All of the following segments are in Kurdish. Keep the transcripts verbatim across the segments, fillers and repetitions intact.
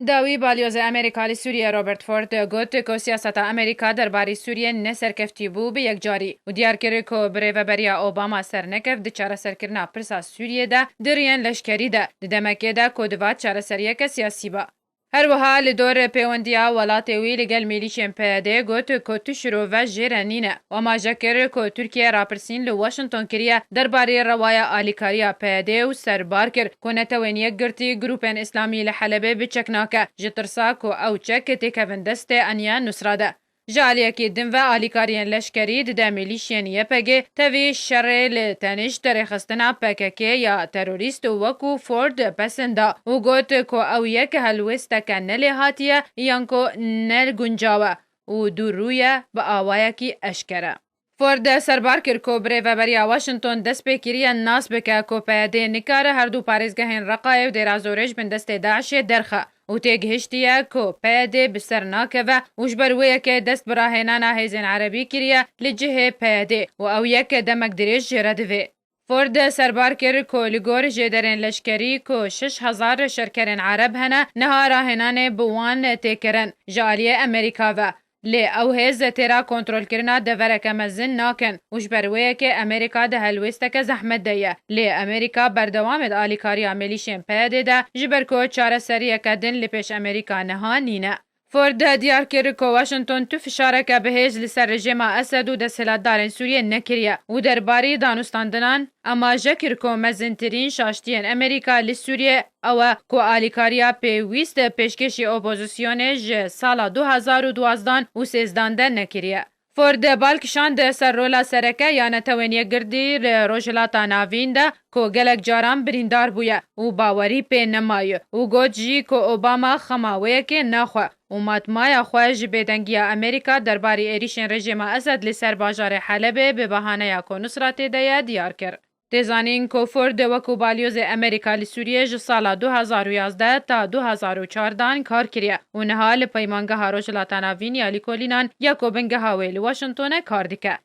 Dawî balyozê Amerîka li Sûriyê Robert Ford got ku siyaseta Amerîka derbarî Sûriyê ne serkeftî bû bi yekcarî û diyar kir ku bi rêveberiya Obama sernekeft di çareserkirina pirsa Sûriyê de di riyên leşkerî de, di demekê de ku divat çareseriyeke siyasî ba. Her wiha li dor pêwendiya welatê wî li gel milîşên P Y D got ku tu şirove jê re nîne. Û amaje kir ku Tirkiye rapirsîn li Washington kiriye derbarê rewaya alîkariya P Y D û serbar kir ku Netewên Yekgirtî grûpên Îslamî li Helebê bi çek nake, ji tirsa ku ew çek têkevin destê Eniye Nusra de. Ji aliyekî din ve alîkariyên leşkerî dide milîşiyên Y P G tevî şerê li tenişt rêxistina P K K ya terorîst wekû Ford pesin da û got ku ew yek helwêsteke nelêhatiye yan ku ne guncaw e û dûrrû ye bi awayekî eşkere. Ford serbar kir ku bi rêveberiya Washington dest pê kiriye nas bike ku P Y D nikare her du parêzgehên Reqayê û Dêra Zorê ji bin destê DAIŞê derxe û têgihiştiye ku P Y D bi ser nakeve û ji ber wê yekê dest bi rahênana hêzên erebî kiriye li cihê P Y D û ew yek demek dirêj jê re divê. Ford serbar kir ku li gor jêderên leşkerî ku şeş hezar şerkerên ereb hene, niha rahênanê bi wan tê kirin ji aliyê Amerîka ve. Lê ew hêz têra kontrolkirina devereke mezin nakin û ji ber wê yekê Amerîka di helwêsteke zehmet de ye. Lê Amerîka berdewam e di alîkariya milîşên P Y D de, ji ber ku çareseriyeke din li pêş Amerîka niha nîne. Ford diyar kir ku Washington tu fişareke bihêz li ser rejîma Esed û desthilatdarên Sûriyê nekiriye û derbarî danûstandinan amaje kir ku mezintirîn şaştiyên Amerîka li Sûriyê ew e ku alîkariya pêwîst pêşkêşî opozisyonê ji sala du hezar û duwazdeh û sêzdan de nekiriye. Ford bal kişand ser rola sereke ya Netewên Yekgirtî li Rojhilata Navîn de ku gelek caran birîndar bûye û bawerî pê nemaye û got jî ku Obama xema wê yekê naxwe û matmaya xwe ji bêdengiya Amerîka derbarî êrîşên rejîma Esed li ser bajarê Helebê bi bahaneya ku Nusra tê de ye diyar kir. Tê zanîn ku Ford wekû balyozê Amerîka li Sûriyê ji sala du hezar û yazdeh ta du hezar û çardeh kar kiriye û niha li Peymangeha Rojhilata Navîn ya Lîkolînan ya ku bingeha wê li Washington e kar dike.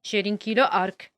Şêrîn Kîlo Ark.